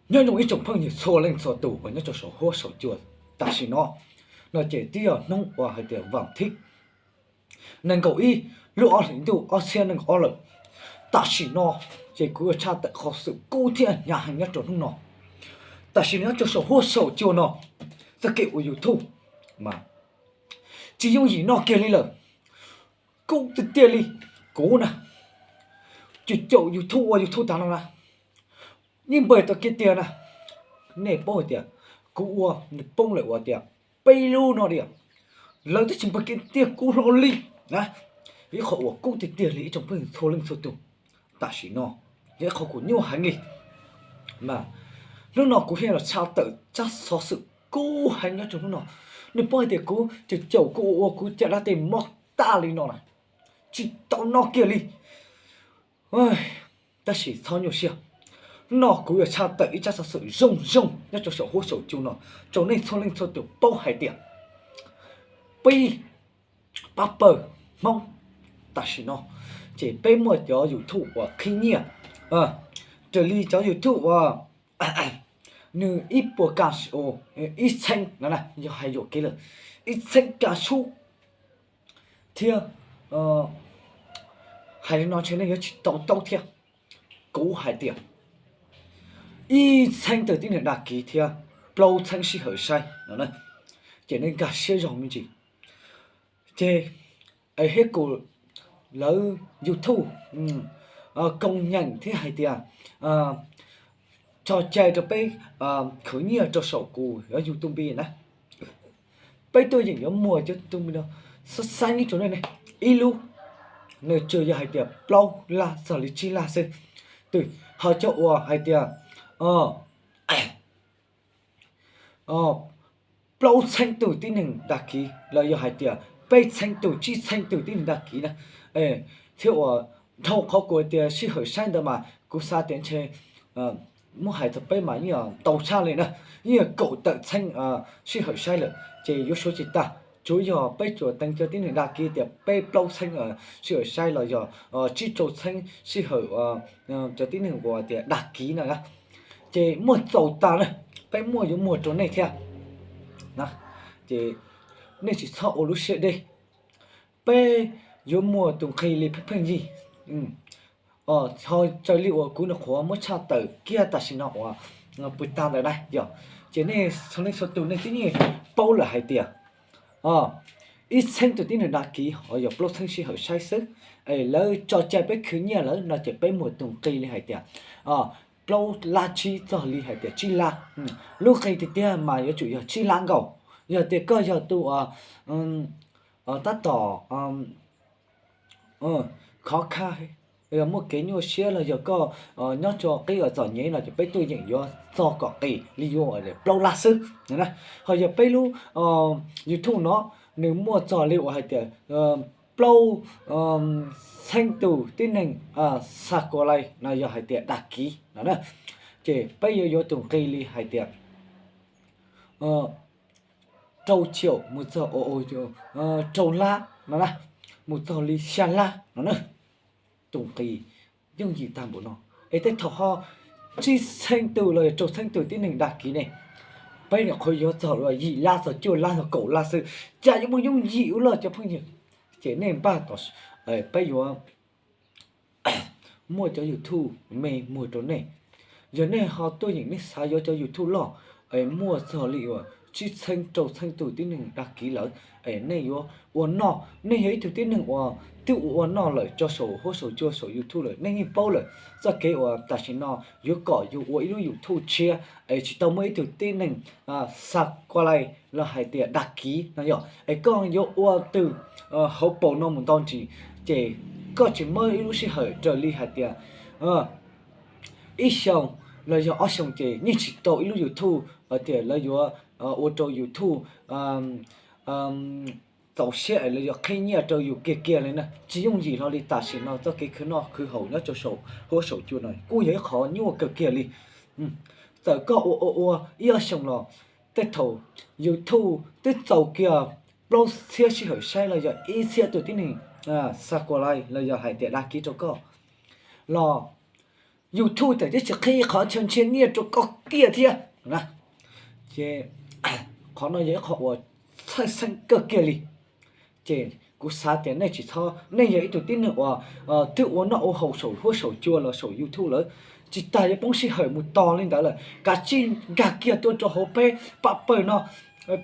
Nyob zoo ib tsoom phooj ywg txhua leej txhua tus uas nyob rau saum huab saum cua, tam sim no no ces twb yog hnub uas hais tias vas thib nees nkaum ib lub ob hlis ntuj ob txhiab nees nkaum ob lawm. Tam sim no ces kuv yuav tshaj tawm qhov xwm kub thiab hnyav heev nyob rau hnub no. Tam sim no nyob rau saum huab saum cua no, txoj kev ua YouTube mas tsis yooj yim noj kiag li lawm. Kub tiag tiag li. Kuv na, caum caum YouTube ua YouTube tas no na, yeej npawg tau kiag tiag na. Nej paub hais tias kuv ua nws poob lawm ua tias peb lub no tiag, lawv twb tsis npawg kiag tiag kuv hlo li na. Ib qho uas kub tiag tiag li ib tsoom phooj ywg txhua leej txhua tus. Tam sim no yog ib qho kuv nyuaj heev li mas hnub no kuv thiaj los tshaj tawm tsab xov xwm kub heev nyob rau hnub no. Nej paub hais tias kuv caum caum kuv ua ua kuv caj dab tej mob tag li no na, tsis tau noj kiag li. Tab sis txhob nyuaj siab, hnub no kuv yuav tshaj tawm ib tsab xov xwm zoo zoo nyob rau saum huab saum cua no rau nej txhua leej txhua tus paub hais tias peb pab pawg Hmoob tam sim no ces peb muaj cov YouTube uas qhib nyiaj raws li cov YouTube uas nws ib puas kas, ib txheeb no na, yog hais yuam kev lawm, ib txheeb kas sub thiab. Hais li no ntshe nej yuav tsis to taub thiab. Kuv hais tias ib txheeb tus tib neeg dag kiv thiab plaub txheeb sij hawm saib no na, ces nej nkag siab zog me ntsis. Ces es thiab kuv, lawv YouTube koom nyeem thiab hais tias tso cai rau peb khwv nyiaj rau saum kuv YouTube na. Peb tuaj yeem yuav muag cov tus me no xab xeeb rau nej ne, ib lub nws tsuas yog hais tias plaub laj txog li tsib laj xwb. Twb ho cov uas hais tias plaub txheeb tus tib neeg dag kiv los yog hais tias peb txheeb tus tsib txheeb tus tib neeg dag kiv na, thiab uas dhau qhov kuv hais tias sij hawm saib ntawd mas kuv xav tias ntshe muab hais txog peb mas yeej tau tshaj li na, yeej kaum tawm txheeb sij hawm saib lawm ces yuav suav tsis tag. Tsuav yog peb tsuas teev cov tib neeg dag kiv tias peb plaub txheeb sij hawm saib los yog tsib rau txheeb sij hawm cov tib neeg uas tias dag kiv no na, ces muaj txaus tas na, peb muaj yuav muag rau nej thiab. Ces nej tsis txhob ua lub siab deb, peb yuav muag tus nqi li pheej pheej yig. Ho raws li uas kuv nyuam qhuav muab tshaj tawm kiag tam sim no uas pw tag ntawm na yog, ces nej txhua leej txhua tus nej twb yeej paub lawm hais tias ib txheeb tus tib neeg dag kiv ho yog plaub txheeb sij hawm saib xwb, es lawv tso cai peb khwv nyiaj lawm no ces peb muag tus nqi li hais tias plaub lab tsib txog li hais tias tsib lab. Lub nqi tiag tiag mas yuav tsum yog tsib lab nkaus. Yog tias koj yog tus tab tom khov kha, yog muaj kev nyuaj siab los yog koj nyob rau qib uas txom nyem no ces peb tuaj yeem yuav txog kom qis li yuav plaub lab xwb. Ho yog peb lub YouTube no nws muaj txog li uas hais tias plaub txheeb tus tib neeg xa kua lais no yog hais tias dag kiv no na, ces peb yuav yuav tus nqi li hais tias rau caum mus txog rau lab no na, mus txog li xya lab no na. Tus nqi yooj yim tag npaum no, es tej thaum ho tsib txheeb tus los yog rau txheeb tus tib neeg dag kiv ne, peb nyuam qhuav yuav txog yim lab txog cuaj lab txog kaum lab xwb, cas yuav muaj yooj yim ua luaj cov phooj ywg. Ces nej npaj tom peb yuav muaj cov YouTube me muag rau nej. Yog nej ho tuaj yeem nej xav yuav cov YouTube loj es muaj txog li uas tsib txheeb rau txheeb tus tib neeg dag kiv lawm, es nej yuav ua noj, nej yog ib tug tib neeg uas twb ua ua noj lawm rau saum huab saum cua saum YouTube lawm, nej yeej paub lawm txoj kev uas tam sim no yuav kom yus ua ib lub YouTube tshiab es tsis tau muaj ib tug tib neeg xa kua lais los hais tias dag kiv no yog, es koj yuav ua twg hauv paus no mus nto ntsis, ces koj tsis muaj ib lub sij hawm raws li hais tias ib xyoos los yog ob xyoos ces yeej tsis tau ib lub YouTube tias lawv yuav ua rau YouTube txaus siab es lawv yuav qhib nyiaj rau yus kiag kiag li na. Tsis yooj yim hlo li. Tam sim no txoj kev khwv noj khwv haus nyob rau saum huab saum cua no kuj yog ib qhov nyuaj kawg kiag li. Txawm koj ua ua ua ib ob xyoos los tej thaum YouTube twb txaus kiag plaub txhiab sij hawm saib los yog ib txhiab tus tib neeg xa kua lais los yog hais tias dag kiv rau koj los YouTube tawm twb tsis qhib qhov chaw nrhiav nyiaj rau koj kiag thiab. Ces qhov no yog ib qho uas txhawj xeeb kawg kiag li. Ces kuv xav tias nej tsis txhob, nej yog ib tug tib neeg uas twb ua noj ua haus saum huab saum cua los saum YouTube lawm, tsis tas yuav poob sij hawm mus tos li ntawd lawm, kav tsij nkag kiag tuaj rau hauv peb pab pawg no.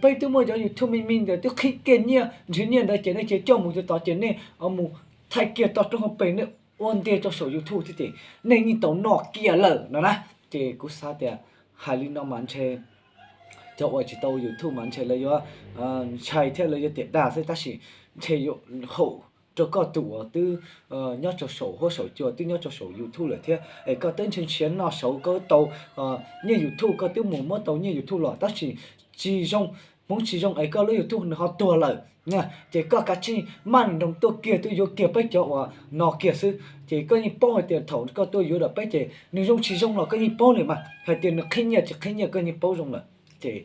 Peb twb muaj cov YouTube me me ntawd twb qhib kiag nyiaj nrhiav nyiaj ntawd ces nej cia coj mus tod ces nej mus thaij kiag tau rau hauv pes nej ua ntiag rau saum YouTube thiab ces nej yeej tau noj kiag lawm no na. Ces kuv xav tias hais li no mas ntshe cov uas tsis tau YouTube mas ntshe lawv yuav ntshai thiab lawv yuav tiam dag xwb, tab sis ntshe yuav haum rau koj tus uas twb nyob rau saum huab saum cua, twb nyob rau saum YouTube lawm thiab es koj twb nrhiav nrhiav noj saud koj tau nyiaj YouTube, koj twb mus muab tau nyiaj YouTube los tab sis tsis zoo, hmoov tsis zoo es koj lub YouTube nws ho tuag lawm. Ces koj kav tsij maj nroos tuaj kiag tuaj yuav kiag peb cov uas no kiag xwb. Ces koj yeej paub hais tias thaum koj tuaj yuav ntawm peb ces nws zoo tsis zoo los koj yeej paub li mas, hais tias nws qhib nyiaj tsis qhib nyiaj koj yeej paub zoo lawm. Ces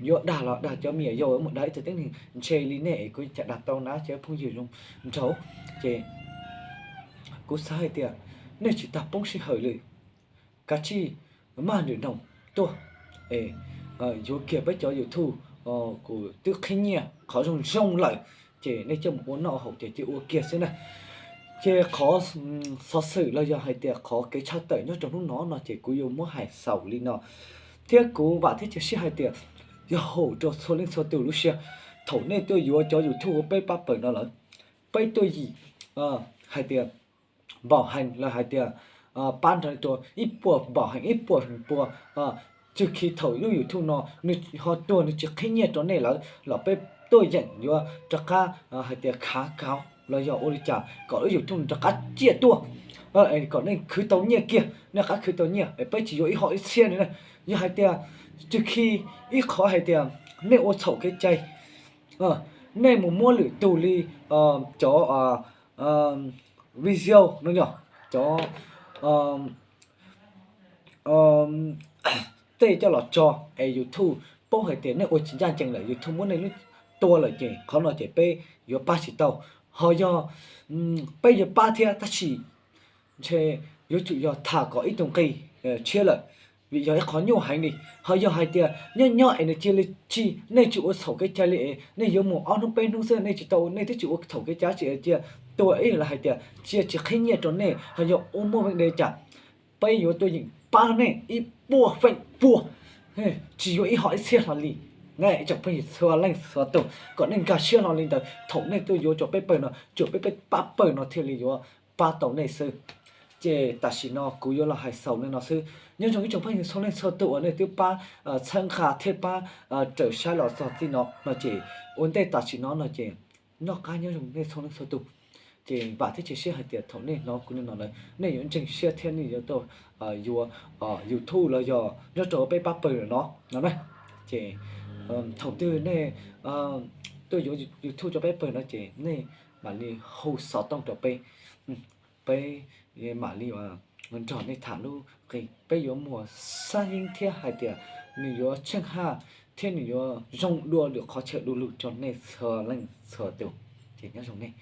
yuav dag los dag cov me nyuam yaus, mus dag ib tug tib neeg ntshe li nej es kuv cas dag tau na cov phooj ywg zoo nraug. Ces kuv xav hais tias nej tsis tas poob sij hawm li, kav tsij maj nroos tuaj es yuav kiag peb cov YouTube uas twb qhib nyiaj qhov zoo zoo lawm, ces nej coj mus ua noj haus ces cia ua kiag xwb na. Ces qhov xov xwm los yog hais tias qhov kev tshaj tawm nyob rau hnub no no ces kuv yuav muab hais xaus li no, thiab kuv vam thiab cia siab hais tias yog haum rau txhua leej txhua tus lub siab. Thaum nej tuaj yuav cov YouTube ua peb pab pawg no lawm, peb tuaj yim hais tias npaum heev los hais tias pab nrog rau ib puas npaum heev ib puas pua, txog khi thaum lub YouTube no nws ho tuag nws tsis qhib nyiaj rau nej lawm los peb tuaj yeem yuav rov qab hais tias khav khav los yog ua li cas kom lub YouTube rov qab ciaj tuaj, kom nej khwv tau nyiaj kiag, nej rov qab khwv tau nyiaj es peb tsis yuav ib hom ib txhiab li na. Yog hais tias txog khi ib qhov hais tias nej ua txhaum kev cai, nej mus muab lwm tus li cov video no yog cov tej coj los tso es YouTube paub hais tias nej ua tsis ncaj ncees lawm YouTube muab nej lub tua lawm ces qhov no ces peb yuav pab tsis tau. Ho yog peb yuav pab thiab tab sis ntshe yuav tsum yog tham kom ib tug nqi tshiab lawm, vim yog ib qhov nyuaj heev li. Ho yog hais tias nyob nyob es nws cia li tsis, nej tsis ua txhaum kev cai li es nej yuav mus ob hnub peb hnub xwb nej tsis tau, nej twb tsis ua txhaum kev cai tsis cia tua ib los hais tias cia tsis qhib nyiaj rau nej ho yog ua muaj veej de cas, peb yuav tuaj yeem pab nej ib puas feem pua, tsis yuav ib hom ib txhiab hlo li. Ib tsoom phooj ywg txhua leej txhua tus kom nej nkag siab hlo li ntawd, thaum nej tuaj yuav rau peb pawg no tsuas peb pab pawg no thiaj li yuav pab tau nej xwb. Ces tam sim no kuv yuav los hais xaus li no xwb. Nyob zoo ib tsoom phooj ywg txhua leej txhua tus uas nej twb pab txhawb nqa thiab pab raws saib los txog txij no no ces ua ntej tam sim no no ces noj qab nyob zoo nej txhua leej txhua tus. Ces vam thiab cia siab hais tias thaum nej hnov kuv li no lawm nej yuav ntseeg siab thiab nej yuav tau yuav YouTube los yog nyob rau peb pab pawg no no na. Ces thaum twg nej tuaj yuav YouTube rau peb pawg no ces nej mam li hu xov tooj rau peb, peb mam li nrog nej tham lub nqi, peb yuav muag xab yeeb thiab hais tias nws yuav tsheej haj thiab nws yuav zoo dua lwm qhov chaw du lug rau nej txhua leej txhua tus. Ces nyob zoo nej.